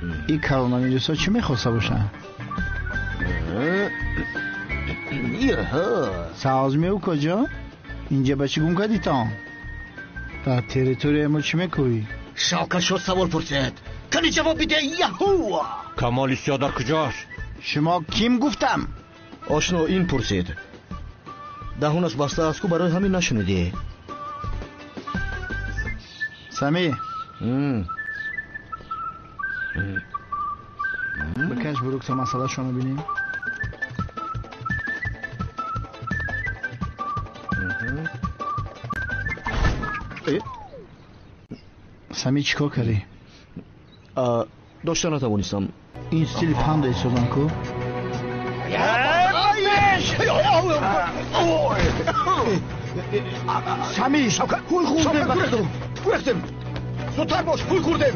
Ин коронавирусҳо чӣ мехоста бошанд? Савз меу куҷо? Инҷа ба чӣ гум кардитон? Дар территорияи мо чӣ мекӯӣ? Шавкатшо савол пурсед. Кани ҷавоб биде, яҳу! Камоли сиё дар куҷост? Шумо ким гуфтам? Ошно ин пурсид. Даҳонаш баста аст ку, барои ҳамин нашунидӣ. Сами, бикаш бурук то масъалашонро бинем. Сами, чӣ кор кардӣ? Дошта натавонистам. Ин стили панда истодам ку? Сами, ҳуй хӯрдем. Гурехтем. Зудтар бош, ҳуй хӯрдем.